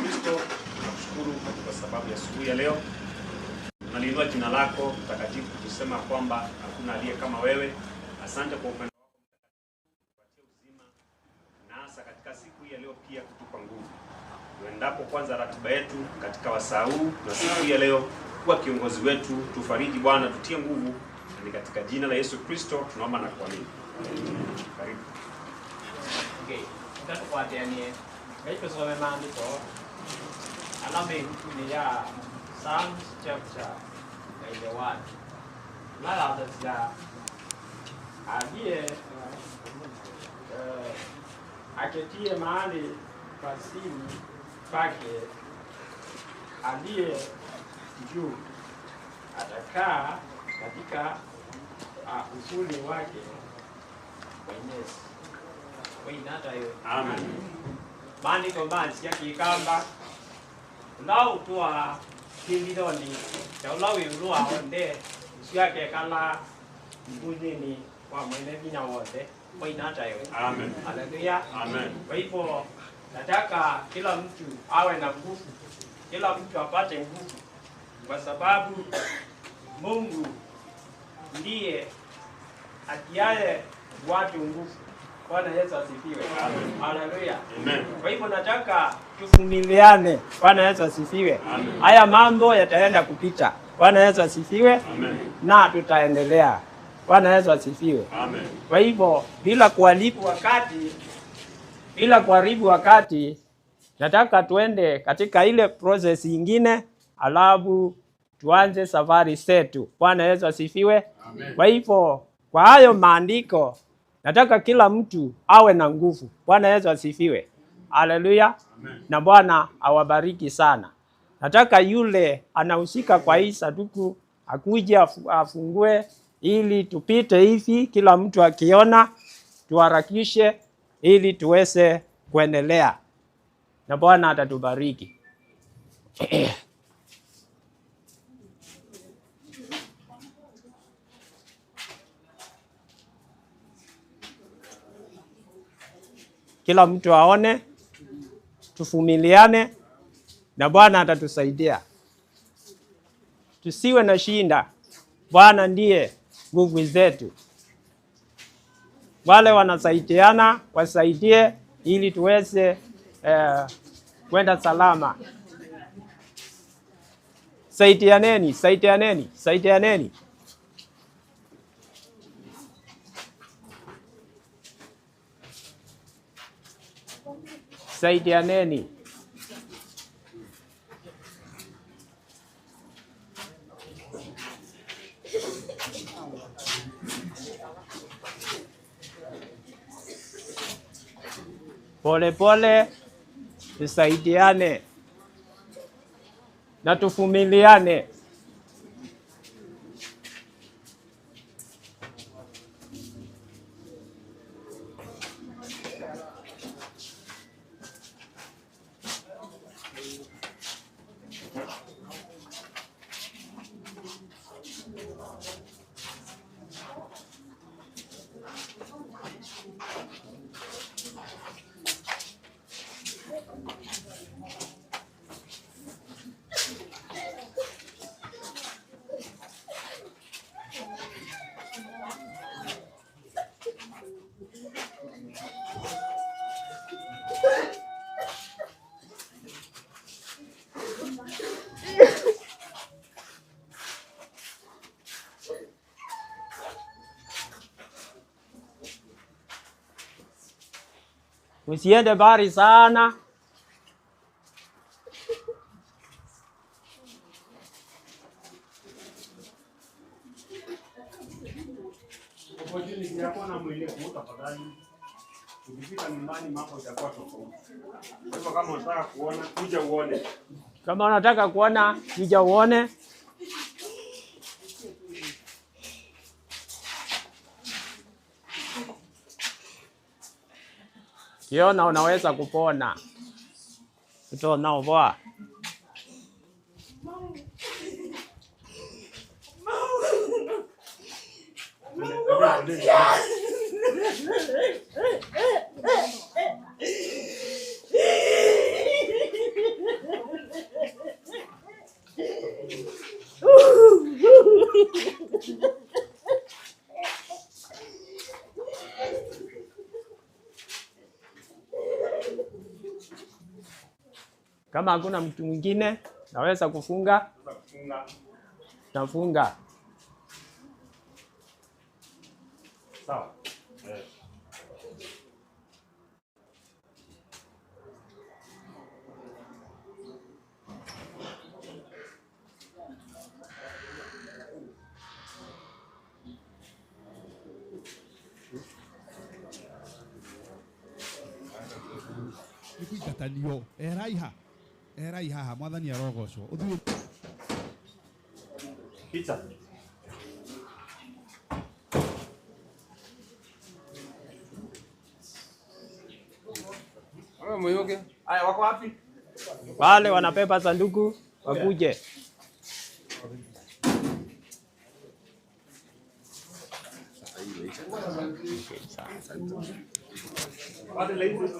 Kristo, tunakushukuru kwa sababu ya siku ya leo. Tunaliinua jina lako mtakatifu tukisema kwamba hakuna aliye kama wewe. Asante kwa upendo wako mtakatifu, kutupatia uzima na hasa katika siku hii ya leo pia kutupa nguvu. Tuendapo kwanza ratiba yetu katika wasaa huu na siku hii ya leo, kuwa kiongozi wetu, tufariji Bwana, tutie nguvu, na ni katika jina la Yesu Kristo tunaomba na kuamini. Karibu. Okay, tatukwatianie ngai tusome maandiko ala me ibuku-inĩ ya Psalms chapter 91 lalathasya aliye aketie mahali pasini pake aliye juu atakaa katika usuli wake Mwenyezi. Weinatayo. Amen. Maandiko mansi ya Kikamba ulautwa kililoni ya ulawiulwa onde usiakekala mbunyini wa mwene vinya wothe wainatayo. Amen. Haleluya. Amen. Kwa hivyo nataka kila mtu awe na nguvu, kila mtu apate nguvu, kwa sababu Mungu ndiye atiaye watu nguvu. Bwana Yesu asifiwe. Amen. Haleluya. Amen. Kwa hivyo nataka tuvumiliane. Bwana Yesu asifiwe. Amen. Haya mambo yataenda kupita. Bwana Yesu asifiwe. Amen. Na tutaendelea. Bwana Yesu asifiwe. Amen. Kwa hivyo bila kuharibu wakati, bila kuharibu wakati, nataka tuende katika ile process ingine, alafu Tuanze safari zetu. Bwana Yesu asifiwe. Kwa hivyo, kwa hayo maandiko nataka kila mtu awe na nguvu. Bwana Yesu asifiwe. Haleluya. Na Bwana awabariki sana. Nataka yule anahusika kwa hii sanduku akuje afungue ili tupite hivi, kila mtu akiona, tuharakishe ili tuweze kuendelea, na Bwana atatubariki. Kila mtu aone, tuvumiliane na Bwana atatusaidia. Tusiwe na shinda. Bwana ndiye nguvu zetu. Wale wanasaidiana wasaidie ili tuweze kwenda salama. Saidianeni, saidianeni, saidianeni. Saidianeni. Pole pole, tusaidiane na tuvumiliane. Usiende mbali sana. Opportunity yako na mwili huu tafadhali. Ukifika nyumbani mambo itakuwa tofauti. Kwa hivyo kama unataka kuona, kuja uone. Kama unataka kuona, kuja uone. Kiona unaweza kupona. Utaona uvoa. Kama hakuna mtu mwingine, naweza kufunga. Sasa kufunga. Nafunga. Sawa. Eh. Nĩ kũingatanio eraiha erai haha mwathani arogocwo ũthiĩ. Pizza. Haya, wako wapi? Wale wanabeba sanduku wakuje. Wale ladies.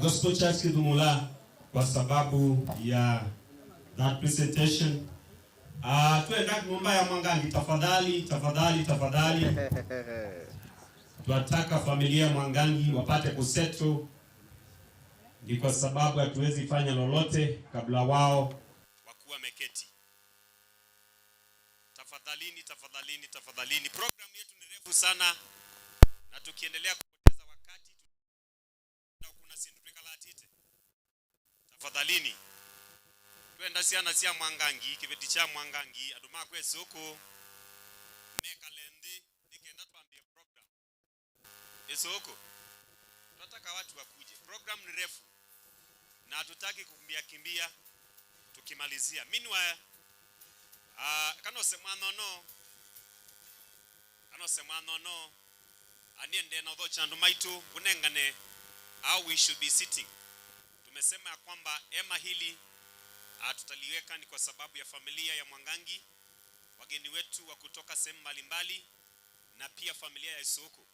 Gospel Church Kidumula kwa sababu ya that presentation. Tuenda nyumba ya Mwangangi, tafadhali tafadhali tafadhali. Tunataka familia ya Mwangangi wapate kusettle, ni kwa sababu hatuwezi fanya lolote kabla wao wakuwa wameketi. Tafadhalini, tafadhalini, tafadhalini. Program yetu ni refu sana na tukiendelea kupoteza wakati kuna sindupekalatite. Tafadhalini twenda ciana cia Mwangangi, kiveti cha Mwangangi, andu makwe suku mekale nthi nikenda twambie program isuku. Tunataka watu wakuje, program ni refu na hatutaki kukimbia kimbia. Tukimalizia meanwhile, kanose mwanono aniende na uthocha andu maitu unengane how we should be sitting. Tumesema ya kwamba hema hili tutaliweka ni kwa sababu ya familia ya Mwangangi, wageni wetu wa kutoka sehemu mbalimbali na pia familia ya Isuku.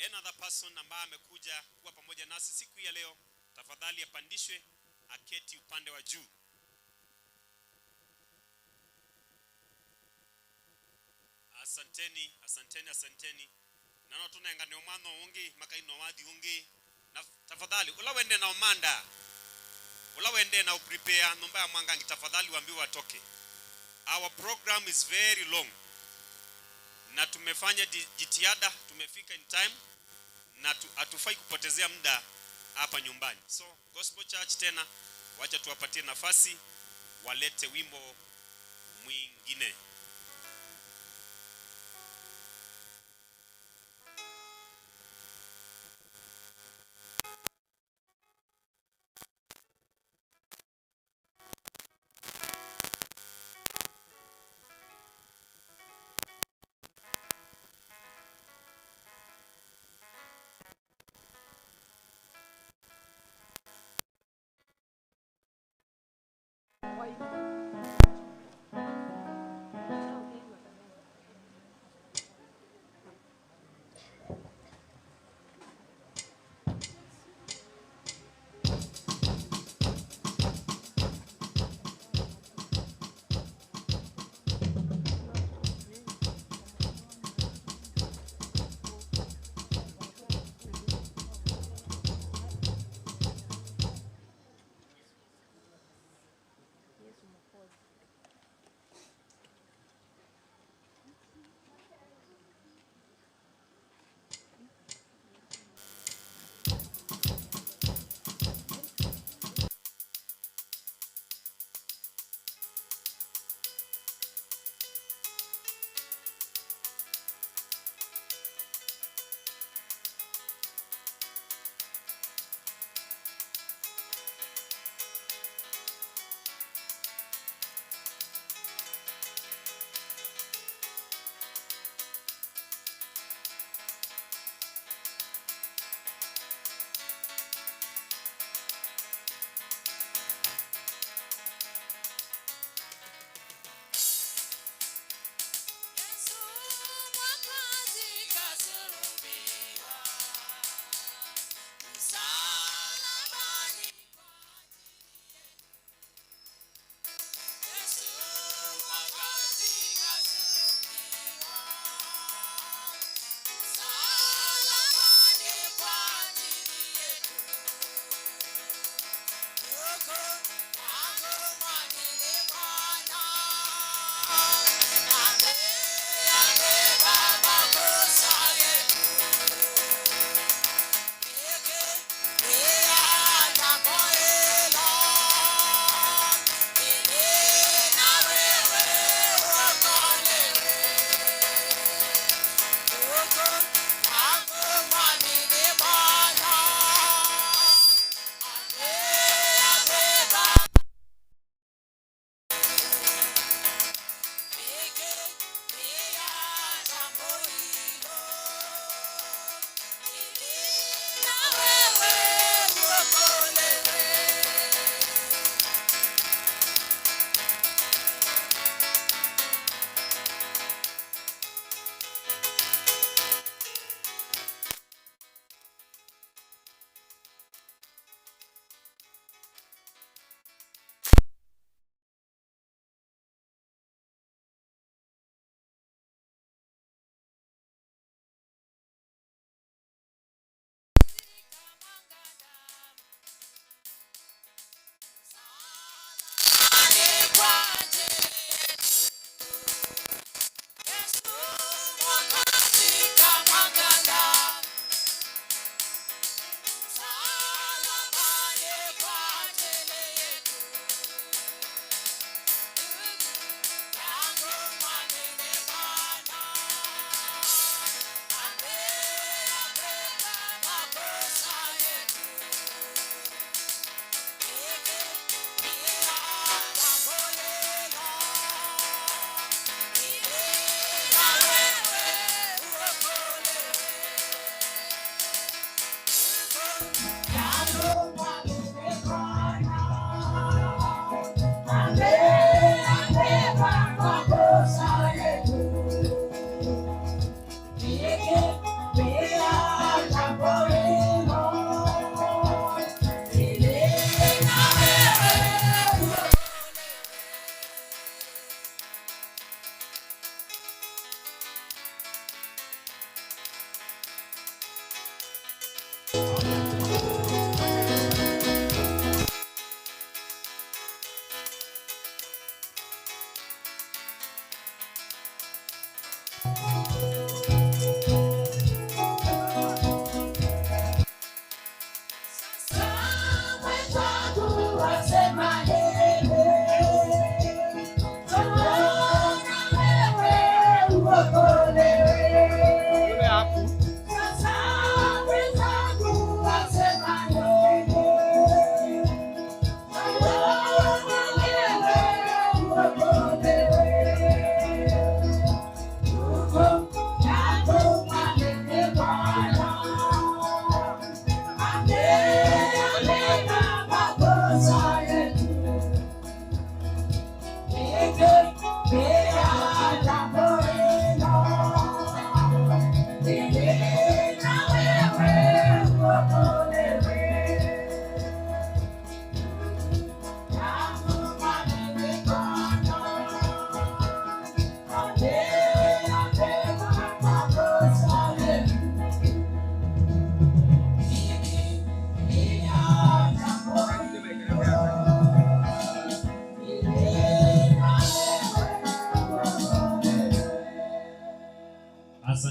Another person ambaye amekuja kuwa pamoja nasi siku hii ya leo, tafadhali apandishwe aketi upande wa juu. Asanteni, asanteni, asanteni. Nano tunengane omwana ungi makaino wathi ungi, na tafadhali ula wende na omanda, ula wende na uprepare nyumba ya Mwangangi, tafadhali waambiwe watoke. Our program is very long na tumefanya jitihada, tumefika in time na hatufai kupotezea muda hapa nyumbani. So Gospel Church tena, wacha tuwapatie nafasi walete wimbo mwingine.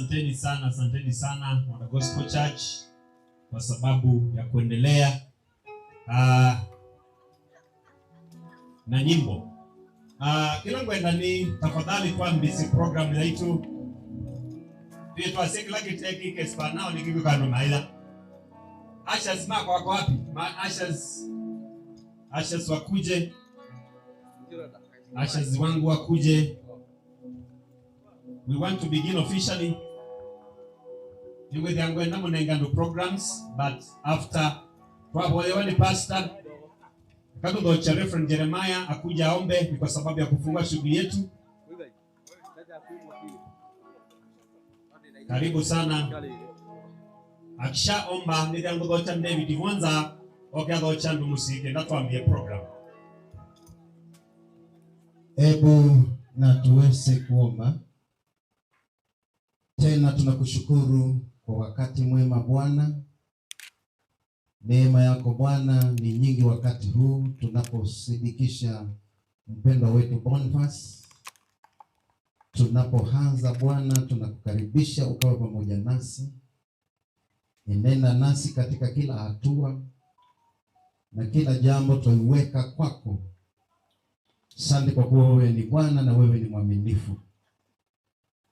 Asanteni sana, asanteni sana wana Gospel Church kwa sababu ya kuendelea na nyimbo. Kila ngwenda ni tafadhali kwa mbisi program yaitu twase kila kiteki kespanao nikikukano maila. Ushers mako wako wapi? Ma ushers wakuje. Ushers wangu wakuje. We want to begin officially. Ningwe ngwenda munengando programs, but after twabolewa ni pastor Katudocha Reverend Jeremiah akuja aombe, ni kwa sababu ya kufungua shughuli yetu. Karibu sana. Akishaomba niliangodocha David Mwanza okadocha ndumusike ndatuambie program. Ebu na tuweze kuomba. Tena tunakushukuru kwa wakati mwema Bwana. Neema yako Bwana ni nyingi wakati huu tunaposidikisha mpendwa wetu Boniface. Tunapoanza Bwana, tunakukaribisha ukawe pamoja nasi. Enenda nasi katika kila hatua na kila jambo tuiweka kwako. Asante kwa kuwa wewe ni Bwana na wewe ni mwaminifu.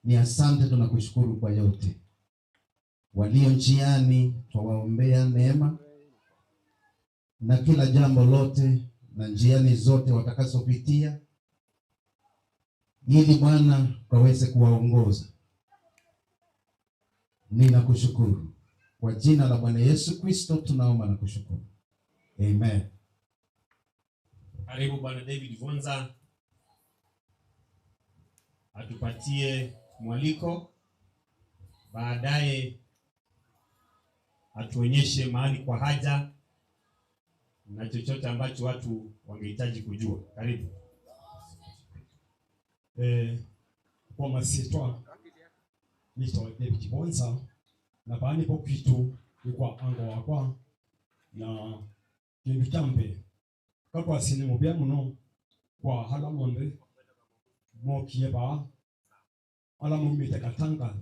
Ni asante, tunakushukuru kwa yote. Walio njiani twawaombea neema na kila jambo lote na njiani zote watakazopitia, ili Bwana kaweze kuwaongoza. Ninakushukuru kwa jina la Bwana Yesu Kristo tunaomba na kushukuru. Amen. Karibu Bwana David Vonza atupatie mwaliko, baadaye atuonyeshe mahali kwa haja na chochote ambacho watu wangehitaji kujua. Karibu. Kwa masitwa nito David Bonza na bani pokitu ni kwa ango wakwa na kindu chambe kakwa sine mubya muno kwa hala monde mokie ba ala mumite katanga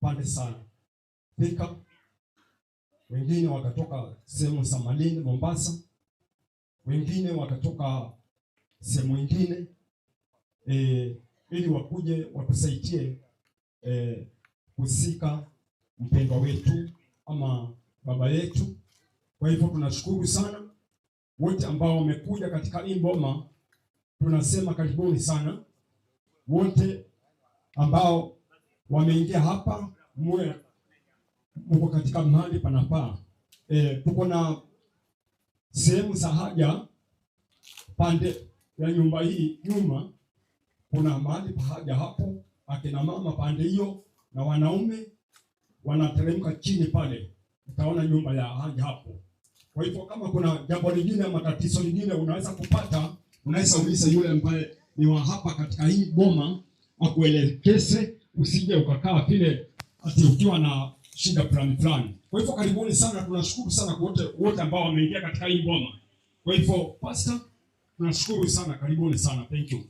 pande sana Thika, wengine wakatoka sehemu za Malindi Mombasa, wengine wakatoka sehemu nyingine ili wakuje watusaidie kusika mpendwa wetu ama baba yetu. Kwa hivyo tunashukuru sana wote ambao wamekuja katika hii boma, tunasema karibuni sana wote ambao wameingia hapa, muwe mko katika mahali panafaa. Tuko na sehemu za haja pande ya nyumba hii nyuma, kuna mahali pa haja hapo, akina mama pande hiyo na wanaume wanateremka chini pale, utaona nyumba ya haja hapo. Kwa hivyo kama kuna jambo lingine ama tatizo lingine unaweza kupata, unaweza uliza yule ambaye ni wa hapa katika hii boma akuelekeze, usije ukakaa vile ati ukiwa na shida fulani fulani. Kwa hivyo karibuni sana, tunashukuru sana kwa wote ambao wameingia katika hii boma. Kwa hivyo pastor, tunashukuru sana, karibuni sana. Thank you.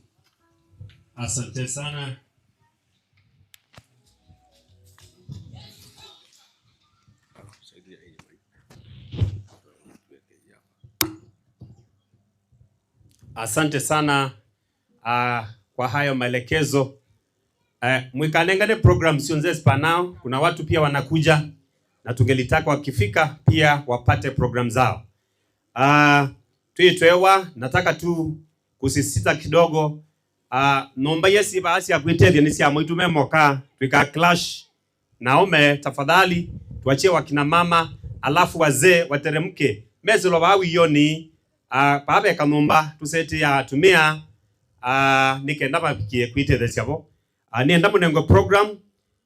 Asante sana. Asante sana kwa hayo maelekezo. Mwikanengane program sionze spanao, kuna watu pia wanakuja na tungelitaka wakifika pia wapate program zao. Tuitwewa nataka tu kusisita kidogo. Nomba yesi baasi ya kuitelia nisi ya mwitume moka tuika clash. Naombe tafadhali tuachie wakina mama alafu wazee wateremke. Mezelo bawi yoni pabe kanomba tuseti ya tumia nikenda bapikie kuitelia siabo. Nienda munengo program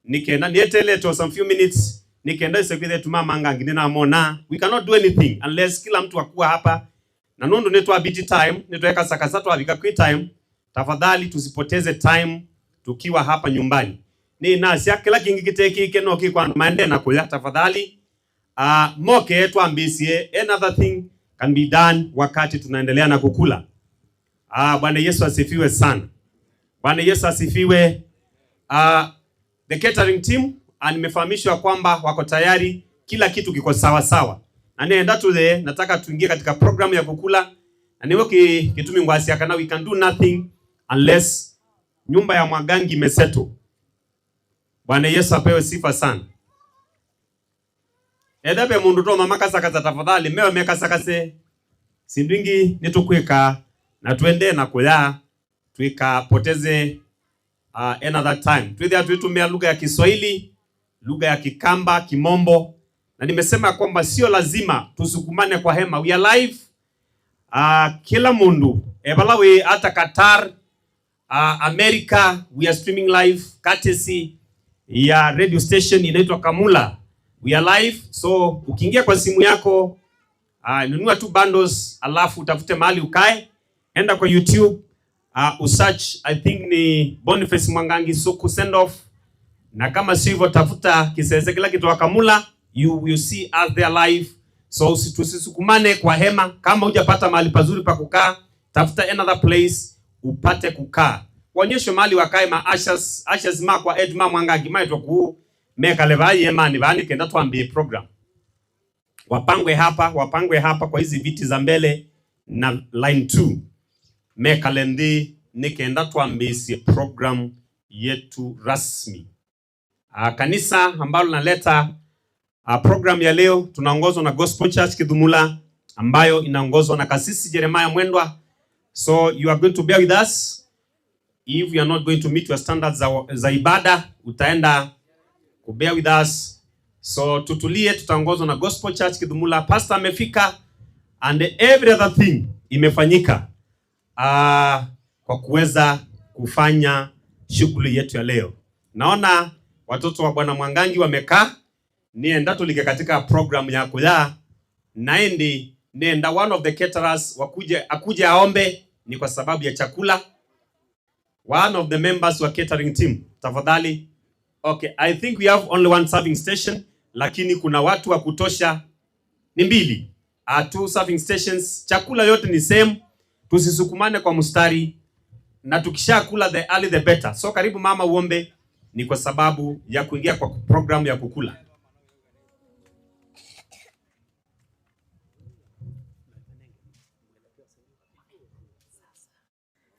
nikenda nietele to some few minutes nikenda isekwithe tumama ngangine na mona. We cannot do anything unless kila mtu akuwa hapa. Na nundu netwa busy time nitweka sakasa twabika kwi time. Tafadhali tusipoteze time tukiwa hapa nyumbani. Ni nasi kila kingi kiteki keno kikwa maende na kuya tafadhali. Moke twambisie another thing can be done wakati tunaendelea na kukula. Bwana Yesu asifiwe sana. Bwana Yesu asifiwe. The catering team, Nimefahamishwa kwamba wako tayari, kila kitu kiko sawa sawa. Na nienda tule, nataka tuingie katika programu ya kukula. Na niwe kitumi ngwasi akana, we can do nothing unless nyumba ya Mwangangi imesettle. Bwana Yesu apewe sifa sana. Edabe mundu to mama kasakasa tafadhali mewe mekasakase sindwingi nitukwika na tuende na kuya tuikapoteze another time. Tuithia tuitumia lugha ya Kiswahili, lugha ya Kikamba, Kimombo, na nimesema kwamba sio lazima tusukumane kwa hema. We are live. Kila mundu ebalawe hata Qatar, America, we are streaming live courtesy ya radio station inaitwa Kamula. We are live, so ukiingia kwa simu yako nunua tu bundles alafu utafute mahali ukae, enda kwa YouTube usearch I think ni Boniface Mwangangi Suku send off, na kama si hivyo tafuta kisese kila kitu wa Kamula, you will see us there live. So tusisukumane kwa hema. Kama hujapata mahali pazuri pa kukaa, tafuta another place upate kukaa. Waonyeshe mahali wakae ma ushers, ushers ma kwa Edma Mwangangi maitwa ku meka leva yemani bani kenda tuambie program. Wapangwe hapa, wapangwe hapa kwa hizi viti za mbele na line 2. Meka lendi nikenda tuambie program yetu rasmi. Kanisa ambalo naleta program ya leo tunaongozwa na Gospel Church Kidhumula ambayo inaongozwa na Kasisi Jeremiah Mwendwa. So you are going to bear with us. If you are not going to meet your standards za ibada, utaenda ku bear with us. So tutulie, tutaongozwa na Gospel Church Kidhumula. Pastor amefika and every other thing imefanyika kwa kuweza kufanya shughuli yetu ya leo. Naona watoto wa Bwana Mwangangi wamekaa, nienda tulike katika program ya kuya naendi nienda one of the caterers wakuje akuje aombe, ni kwa sababu ya chakula. One of the members wa catering team, tafadhali. Okay, I think we have only one serving station, lakini kuna watu wa kutosha, ni mbili. Two serving stations, chakula yote ni same, tusisukumane kwa mstari, na tukishakula the early the better. So karibu mama uombe, ni kwa sababu ya kuingia kwa program ya kukula.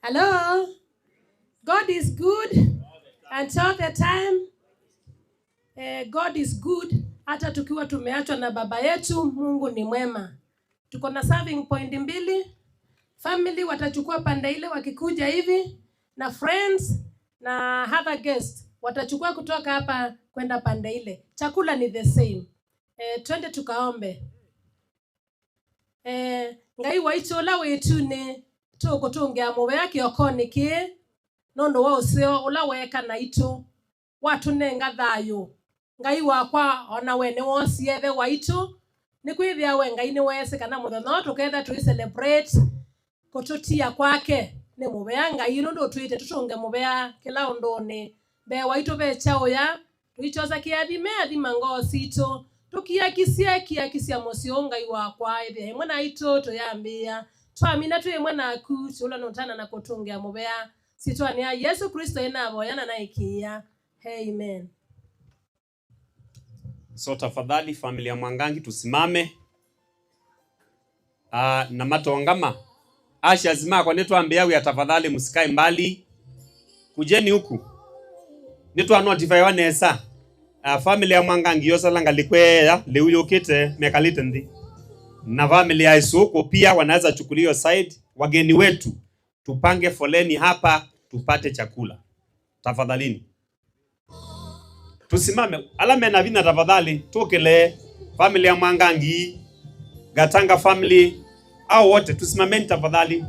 Hello. God is good and all the time. God is good. Hata tukiwa tumeachwa na baba yetu, Mungu ni mwema. Tuko na serving point mbili. Family watachukua pande ile wakikuja hivi, na friends na other guests watachukua kutoka hapa kwenda pande ile. Chakula ni the same. Twende tukaombe. Ngai waitu ola wetu ni tukutungia mubea kiokoni ki nundu wa useo ula weka na itu watunenga thayu Ngai wakwa ona we ni wosiethe waitu ni kwithia we Ngai ni wese kana muthenya tuketha tui celebrate kututia kwake ni mubea Ngai nundu twite tutunge mubea kila unduni be waitu be chauya tuichoza kiathime athima ngoo situ tukiakisia kiakisia musio Ngai wakwa ithia imwe na itu tuyambia twamina twi imwe naku ciula nutana na kutungia mubea sitwania Yesu Kristo inavoyana na ikia. Amen. So tafadhali familia Mwangangi tusimame. Na matongama Asha zima kwa nitwambia ya tafadhali msikae mbali. Kujeni huku. Nitwa notify wanesa. Familia Mwangangi yosalanga likwea leuyokete mekalite ndi. Na familia ya Isuko pia wanaweza chukuliwa side. Wageni wetu tupange foleni hapa tupate chakula. Tafadhalini. Tusimame. Alame na vina tafadhali tukele familia Mwangangi, Gatanga family, au wote tusimameni tafadhali.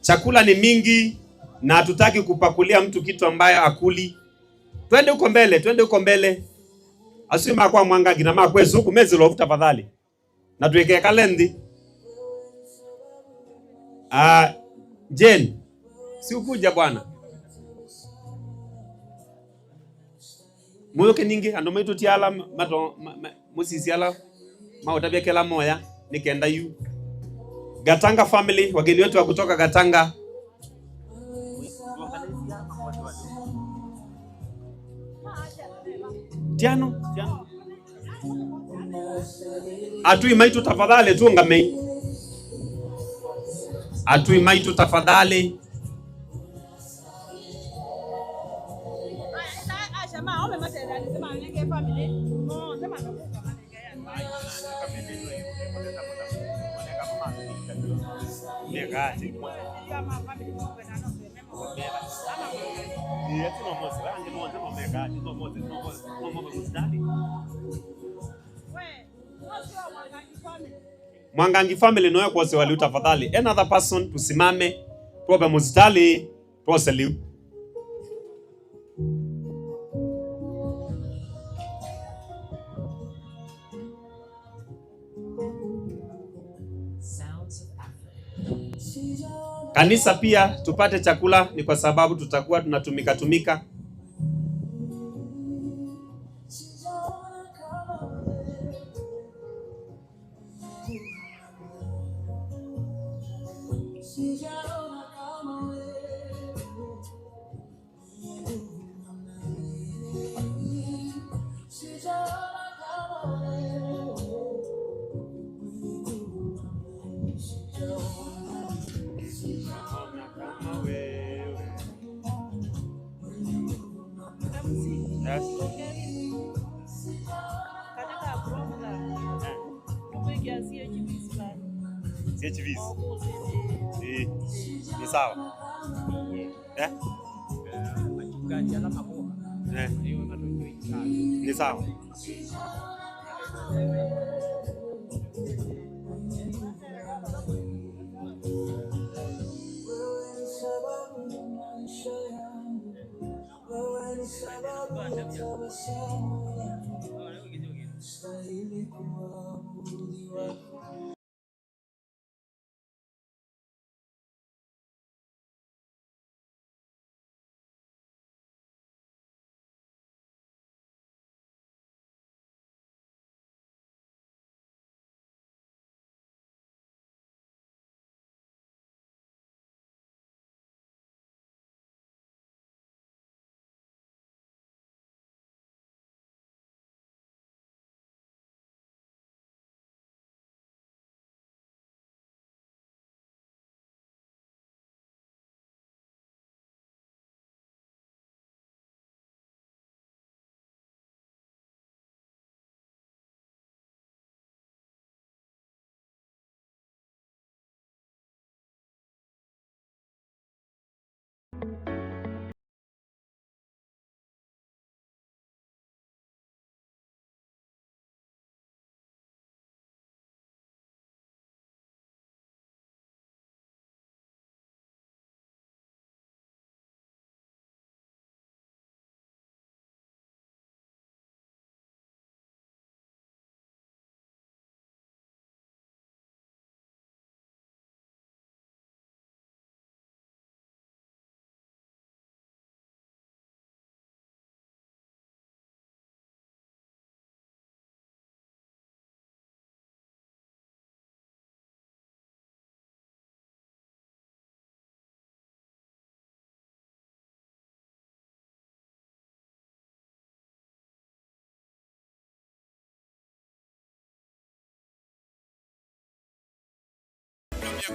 Chakula ni mingi na hatutaki kupakulia mtu kitu ambaye akuli. Twende huko mbele, twende huko mbele. Asima kwa Mwangangi na makwe zuku mezi lovu tafadhali. Na tuweke kalendi. Jane, si ukuja bwana. Muyoke ningi ando maitu tiala mato musisi ala mautabia kela moya nikenda yu. Gatanga family, wageni wetu wa kutoka Gatanga. Tiano, tiano. Atui maitu tafadhali tuungamei. Atui maitu tafadhali. Mwangangi family noyo kwose waliu tafadhali. Another person tusimame tuope muzitali tuose liu. Kanisa pia tupate chakula ni kwa sababu tutakuwa tunatumika tumika. CHVs. Ni sawa. Eh? Ni sawa.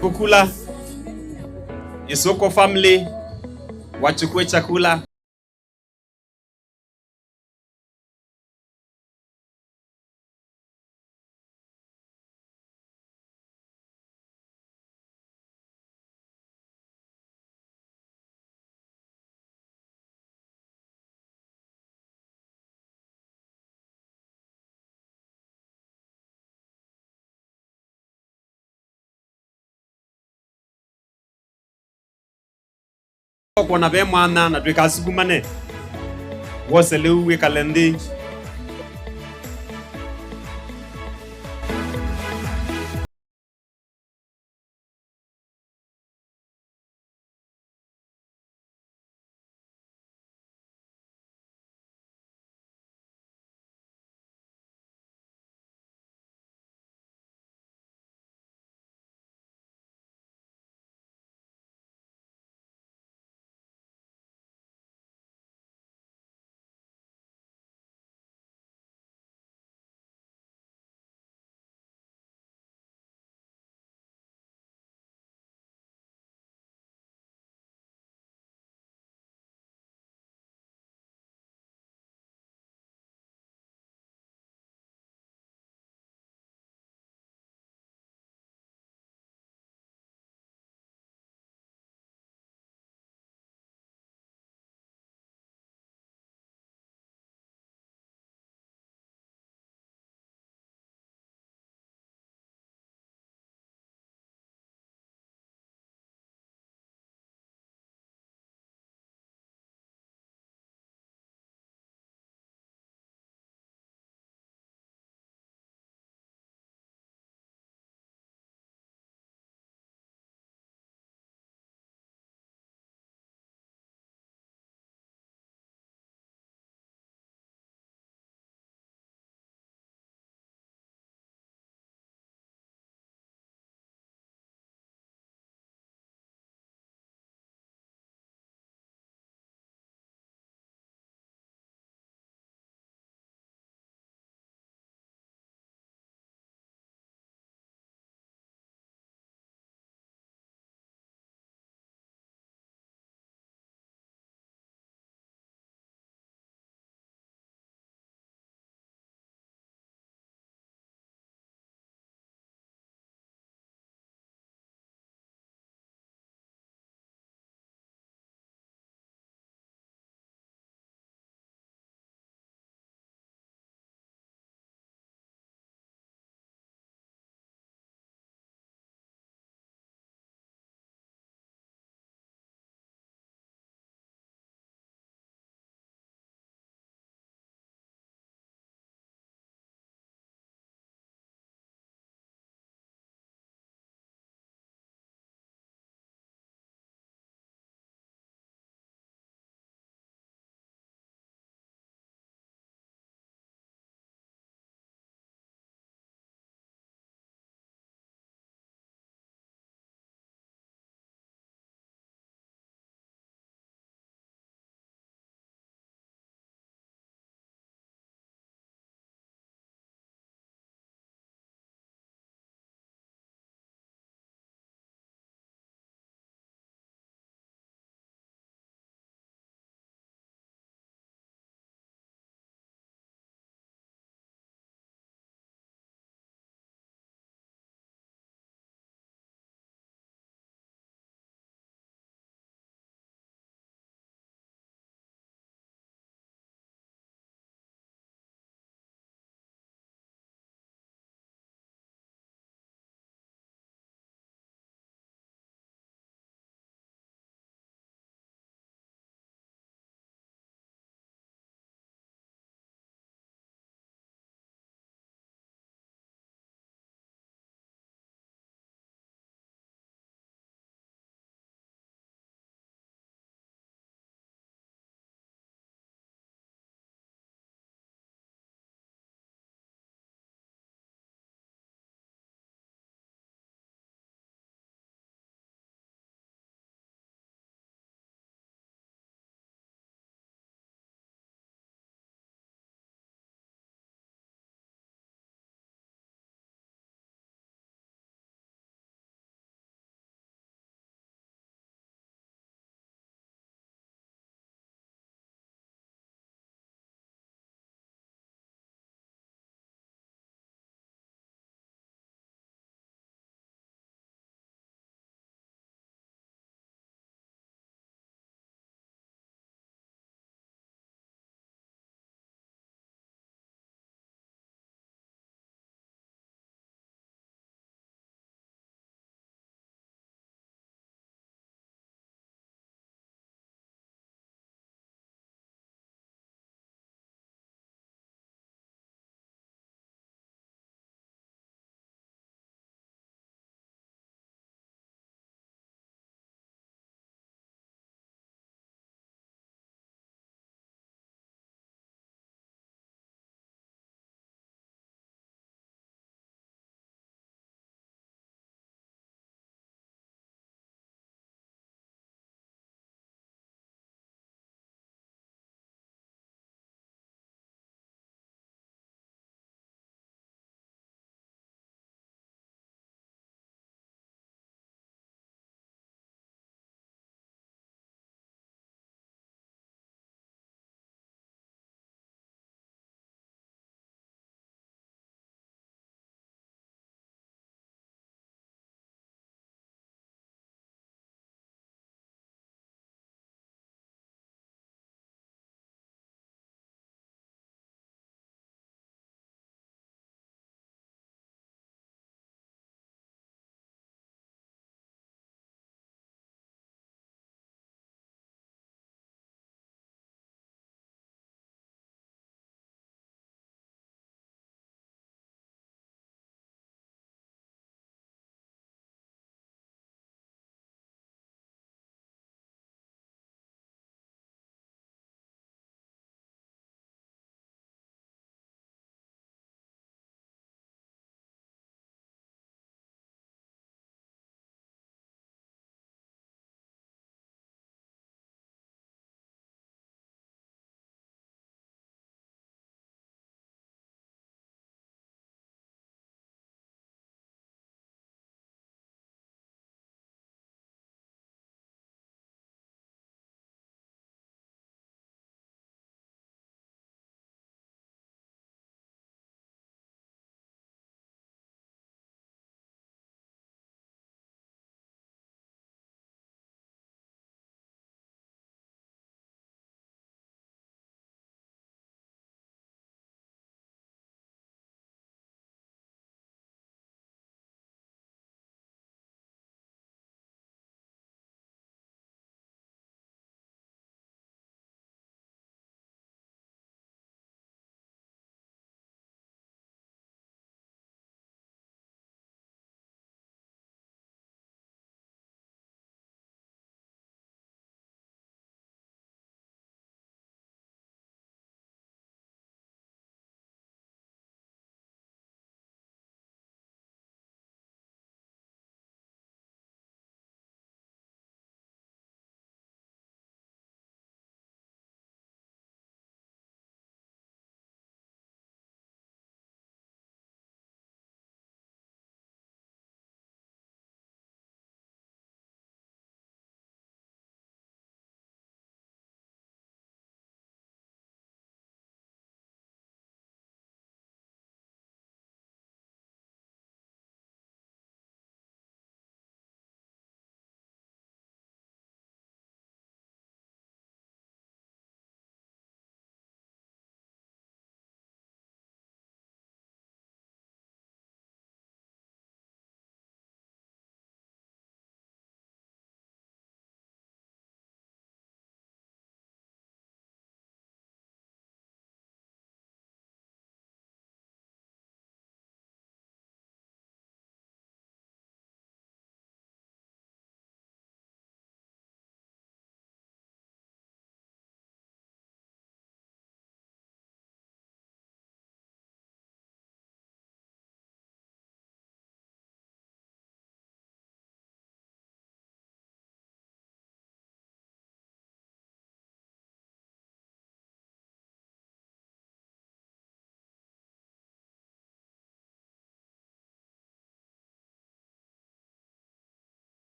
Kukula Isoko family wachukue chakula. Kona be mwana na twikasukumane wose liu wikale nthi.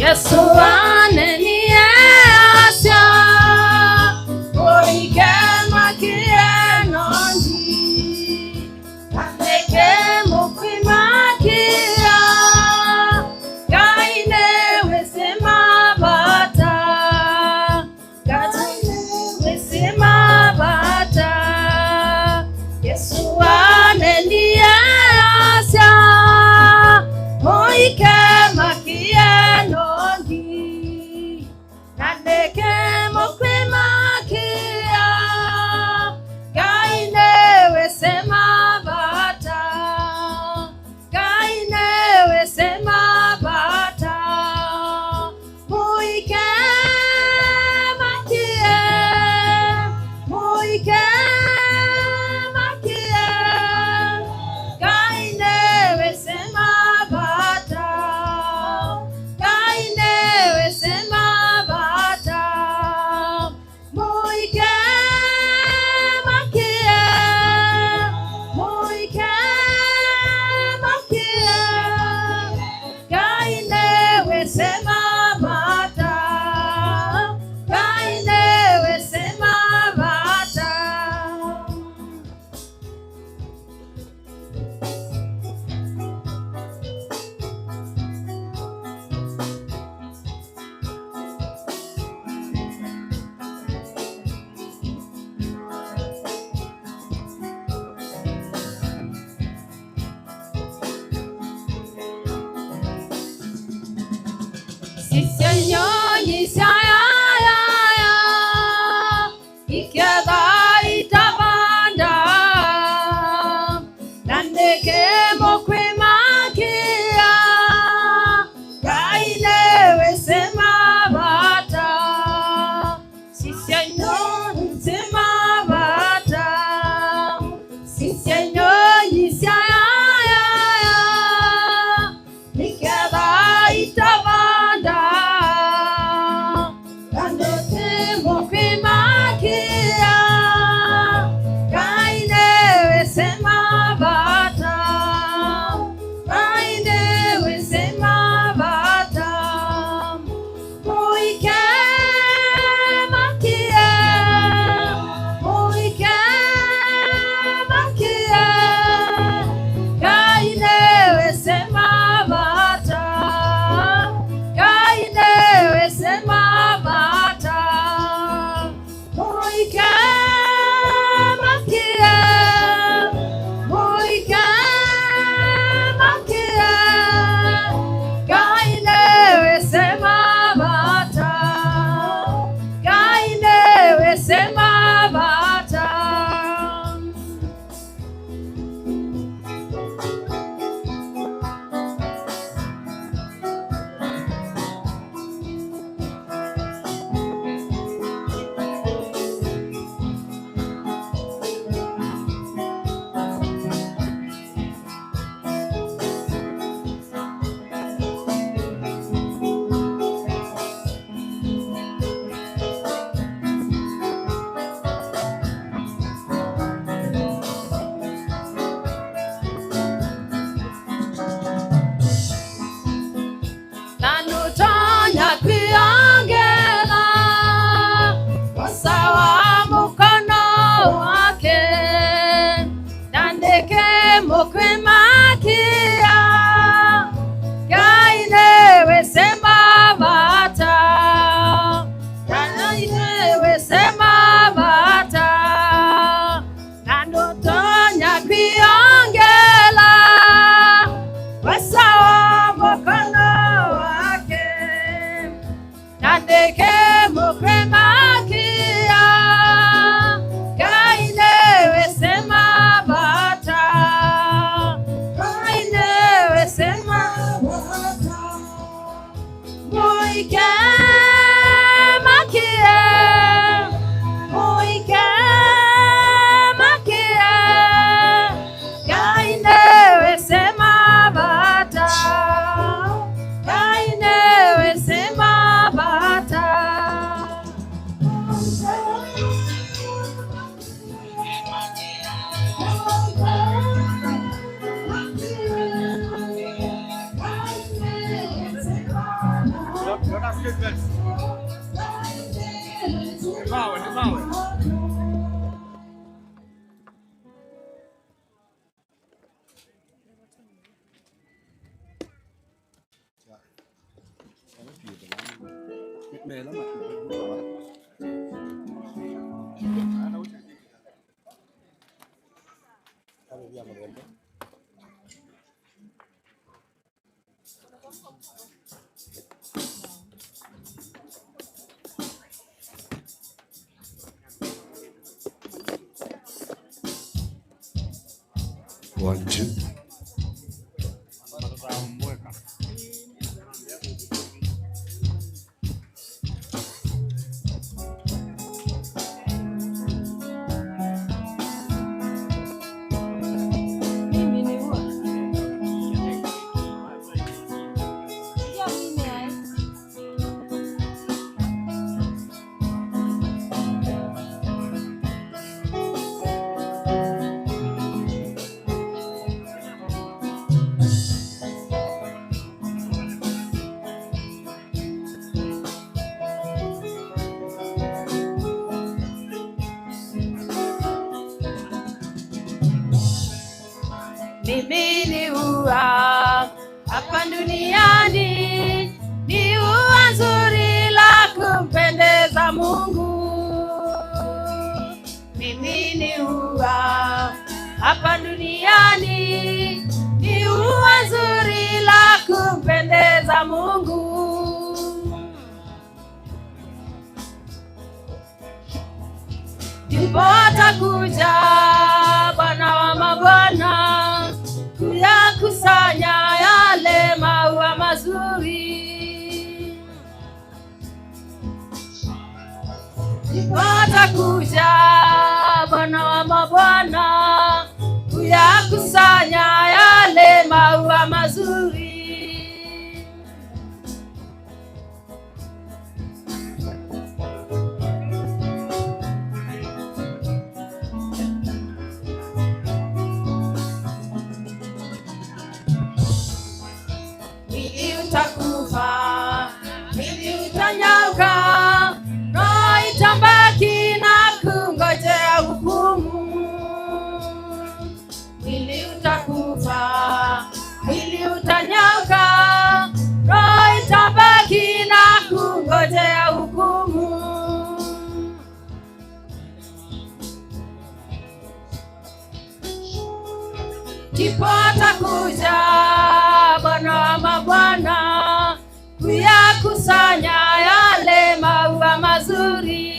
Yesu aneniasya oikemakie nonji Andeke mukwimakia Gaine wesema bata Gaine wesema bata Yesu aneniasya oikemakie nongi Nandeke mukwimakia Gaine wesema bata Gaine wesema bata Muike makie Muike makie Gaine wesema bata Gaine wesema bata Muike makie Muike makie Gaine wesema bata Gaine wesema bata. Sisianyonyi siayaya Iketha itabanda Nandeke mukwimakia Gaine wesema bata Sisianyonyi sema bata Sisianyonyi siayaya Iketha itabanda Nandeke mukwimakia Gaine wesema bata Gaine wesema bata Muike makie Muike makie Gaine wesema bata Gaine wesema bata Muike makie Muike makie Gaine wesema bata Gaine wesema bata. Nanutonya kwiongera usawa mukono wake Nandeke mukwimakia Gaine wesema bata Gaine wesema bata Nanutonya kwiongera Wasawa mukono wake Nandeke mukwimakia Gaine wesema bata Gaine wesema bata Muike makie Muike makie Gaine wesema bata Gaine wesema bata. One, two. Mimi ni ua. Ya mimi ai. Mimi ni ua hapa duniani, ni ua nzuri la kumpendeza Mungu. Mimi ni ua hapa duniani, ni ua nzuri la kumpendeza Mungu. Ndipo atakuja Bwana wa mabwana kuyakusanya yale maua mazuri. Ndipo atakuja Bwana wa mabwana kuyakusanya yale maua mazuri. Mwili utakufa, mwili utanyauka, roho itabaki na kungojea hukumu. Mwili utakufa, mwili utanyauka, roho itabaki na kungojea hukumu. Ndipo atakuja Bwana wa mabwana kuyakusanya yale maua mazuri.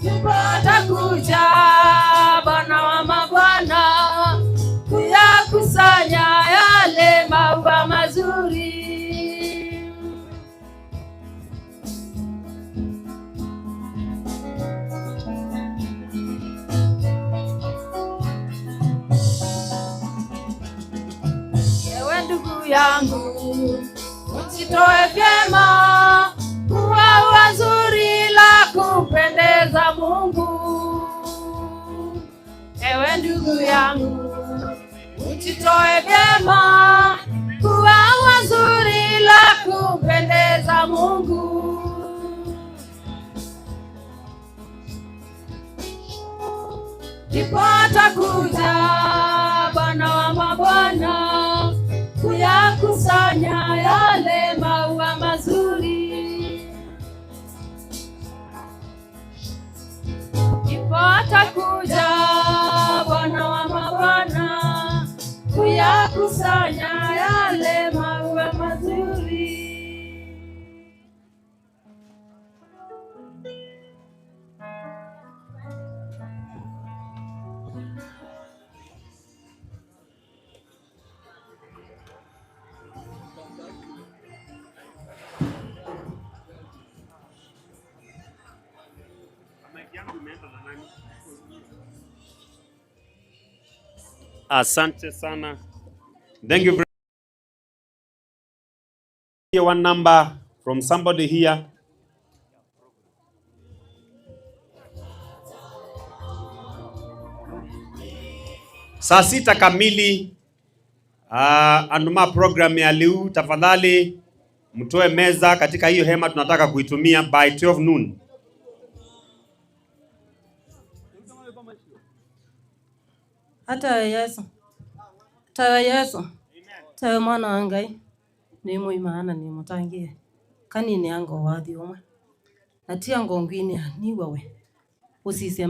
Ndipo atakuja Bwana wa mabwana kuyakusanya yale maua mazuri. Ewe ndugu yangu, ujitoe vyema kuwa ua zuri la kupendeza Mungu. Ewe ndugu yangu, ujitoe vyema kuwa ua zuri la kupendeza Mungu. Ndipo atakuja Bwana wa mabwana kuyakusanya yale maua mazuri. Ndipo atakuja Bwana wa mabwana kuyakusanya yale maua mazuri. Mic yangu imeenda na nani? Asante sana. Thank you very One number from somebody here. Saa 6 kamili Anduma program ya liu, tafadhali mtoe meza katika hiyo hema, tunataka kuitumia by 12 noon. Hata Yesu tawe Yesu tawe mwana wa Ngai ni muimana ni mutangie kanini ango wathi umwe na ti ango ngwini ni wewe usise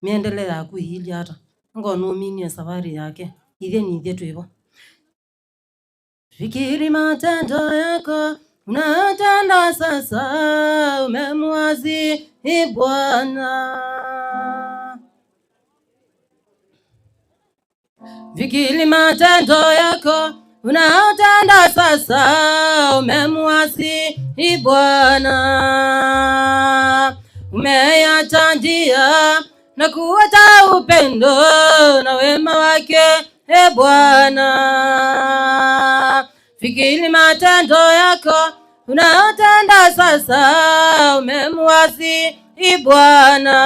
miendele yaku ihili hata ngo numinie safari yake ithie ni ithie twivo. Fikiri matendo yako unatenda sasa, umemwasi Bwana. Fikiri matendo yako unatenda sasa, umemwasi Bwana. Umeacha njia na kuacha upendo na wema wake, e Bwana. Fikiri matendo yako unatenda sasa, umemwasi Bwana.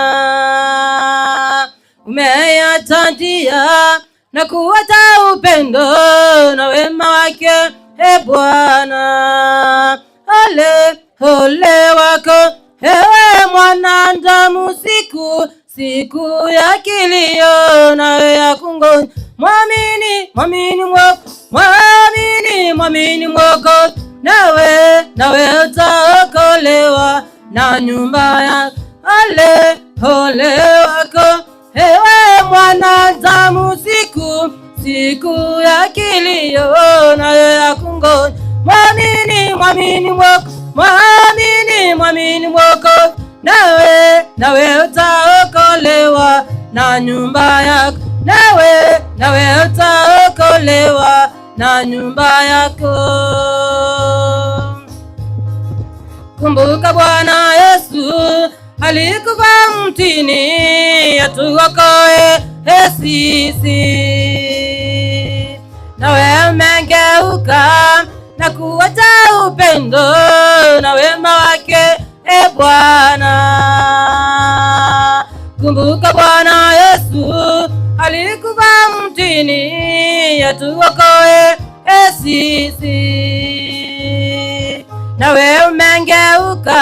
Umeacha njia na kuacha upendo na wema wake, e Bwana. Ole ole wako ewe mwanadamu, siku siku ya kilio na ya kungoja. Mwamini mwamini Mwokozi, mwamini mwamini Mwokozi, nawe nawe utaokolewa na nyumba yako. Ole ole wako ewe mwanadamu, siku siku ya kilio na ya kungoja. Mwamini mwamini Mwokozi, mwamini mwamini Mwokozi, nawe nawe utaokolewa na nyumba yako, nawe nawe utaokolewa na nyumba yako. Kumbuka Bwana Yesu alikufa mtini atuokoe sisi, nawe umegeuka na kuacha upendo na wema wake, e Bwana. Kumbuka Bwana Yesu alikufa mtini atuokoe sisi, nawe umegeuka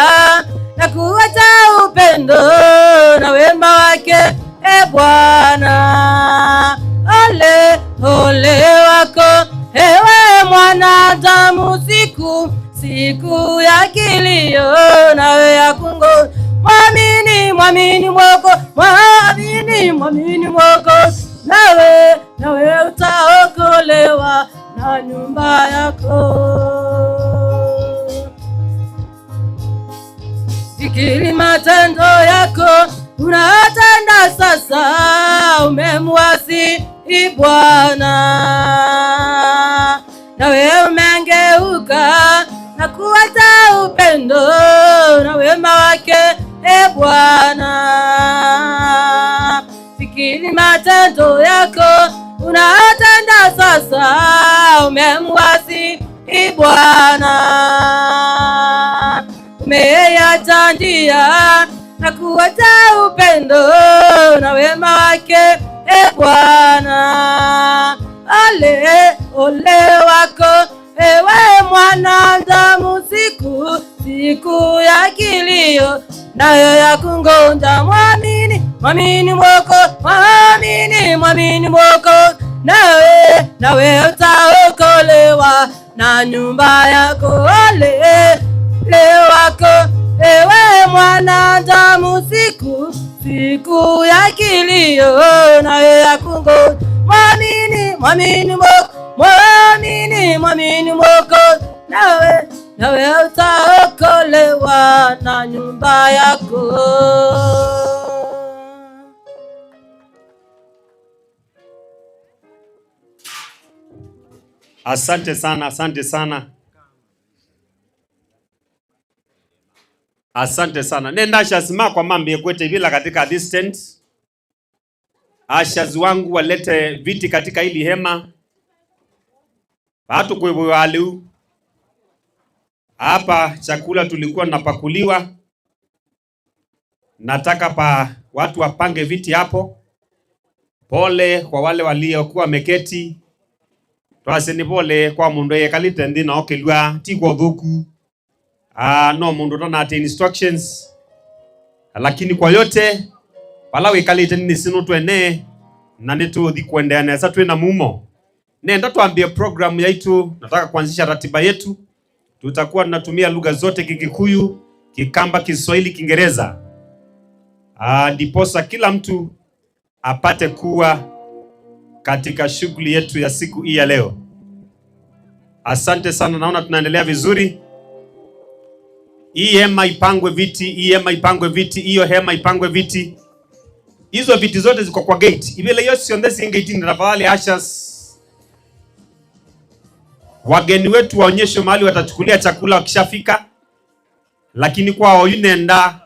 na kuacha upendo na wema wake, e Bwana. Ole ole wako ewe mwanadamu, siku siku ya kilio nawe ya kungoja. Mwamini mwamini Mwokozi, mwamini mwamini Mwokozi, nawe nawe utaokolewa na nyumba yako. Fikiri matendo yako unatenda sasa, umemwasi Bwana. Nawe umegeuka na kuacha upendo na wema wake, e Bwana. Fikiri matendo yako unatenda sasa, umemwasi Bwana. Umeacha njia na kuacha upendo na wema wake, e Bwana. Ole ole wako ewe mwanadamu, siku siku ya kilio nayo ya kungonja. Mwamini mwamini Mwokozi, mwamini mwamini Mwokozi, nawe nawe utaokolewa na nyumba yako. Ole ole wako ewe mwanadamu, siku siku ya kilio nayo ya kungoja. Mwamini mwamini Mwokozi, mwamini mwamini Mwokozi, nawe nawe utaokolewa na nyumba yako. Asante sana, asante sana. Asante sana. Nenda ashazima kwa mambi kwete bila katika distance. Ashazi wangu walete viti katika hili hema. Watu kuibualu. Hapa chakula tulikuwa napakuliwa. Nataka pa watu wapange viti hapo. Pole kwa wale waliokuwa wameketi. Twase ni pole kwa mundu yekalite nthi na okilwa ti kwa thuku. No mundu tonate instructions. Lakini kwa yote pala wikalite ni sinu twene na nituthi kuendelea nesa twina mumo. Nenda tuambie programu yetu, nataka kuanzisha ratiba yetu. Tutakuwa tunatumia lugha zote, Kikikuyu, Kikamba, Kiswahili, Kiingereza. Ndiposa kila mtu apate kuwa katika shughuli yetu ya siku hii ya leo. Asante sana, naona tunaendelea vizuri. Hii hema ipangwe viti, hii hema ipangwe viti, hiyo hema ipangwe viti. Hizo viti zote ziko kwa gate. Ibele yote sionde gate ni tafadhali ushers. Wageni wetu waonyeshe mahali watachukulia chakula wakishafika. Lakini kwa oyunenda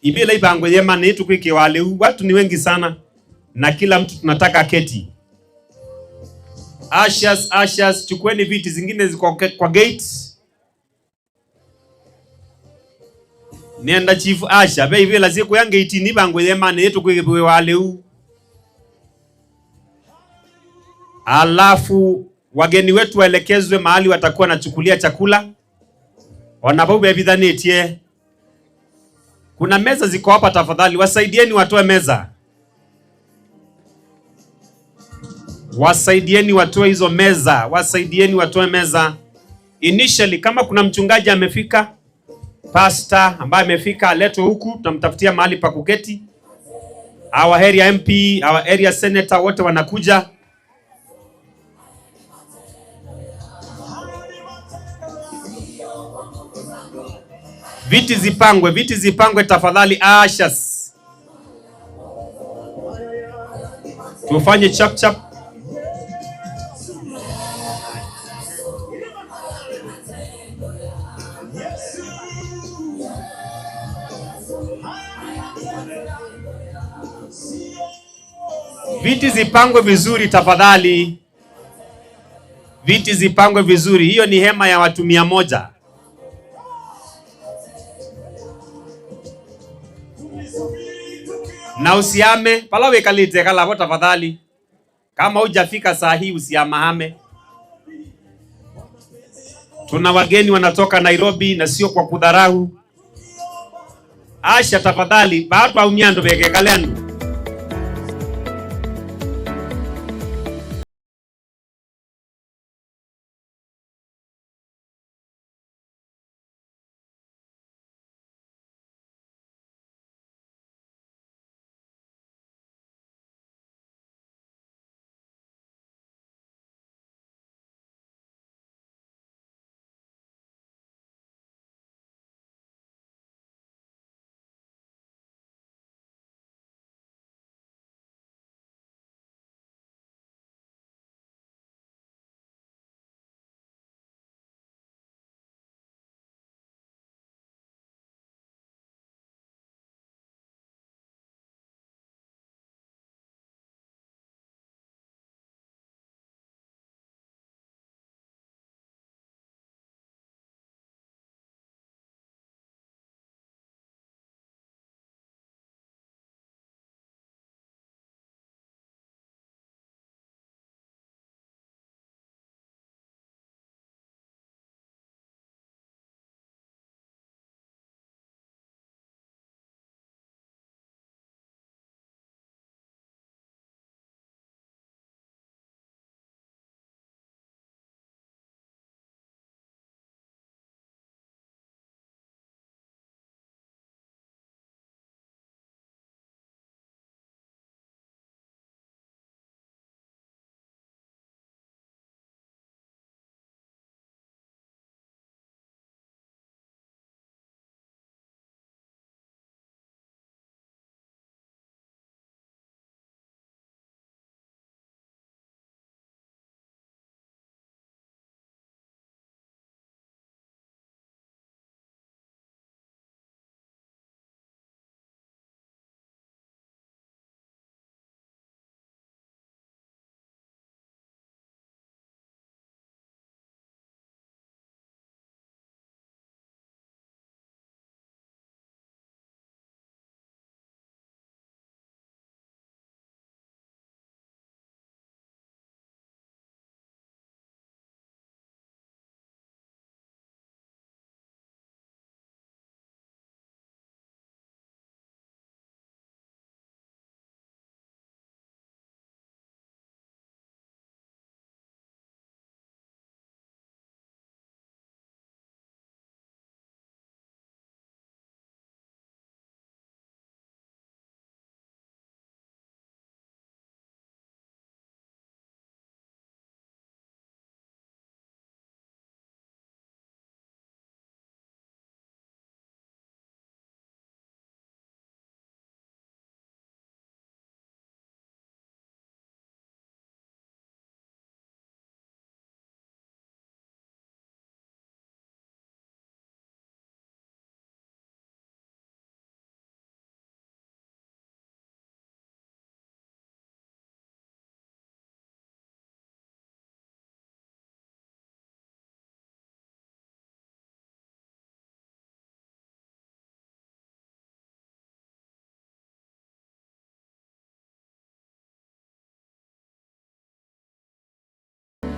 ibele ibangwe yema ni tukwike wale watu ni wengi sana na kila mtu tunataka keti. Ushers, ushers, chukueni viti zingine ziko kwa gate. Nenda chief usher be ibele siku yange itini bangwe yema ni tukwike wale. Alafu wageni wetu waelekezwe mahali watakuwa nachukulia chakula. Wanapobe bidhanitie. Kuna meza ziko hapa, tafadhali wasaidieni watoe meza. Wasaidieni watoe hizo meza, wasaidieni watoe meza. Initially kama kuna mchungaji amefika, pastor ambaye amefika aletwe huku, tutamtafutia mahali pa kuketi. Our area MP, our area senator wote wanakuja. Viti zipangwe, viti zipangwe tafadhali ushers. Tufanye chap chap. Viti zipangwe vizuri tafadhali. Viti zipangwe vizuri. Hiyo ni hema ya watu 100. Na usiame, palawe kalite kalavo tafadhali. Kama hujafika saa hii usiamahame. Tuna wageni wanatoka Nairobi na sio kwa kudharau. Asha tafadhali, baatu au miando beke kalendo.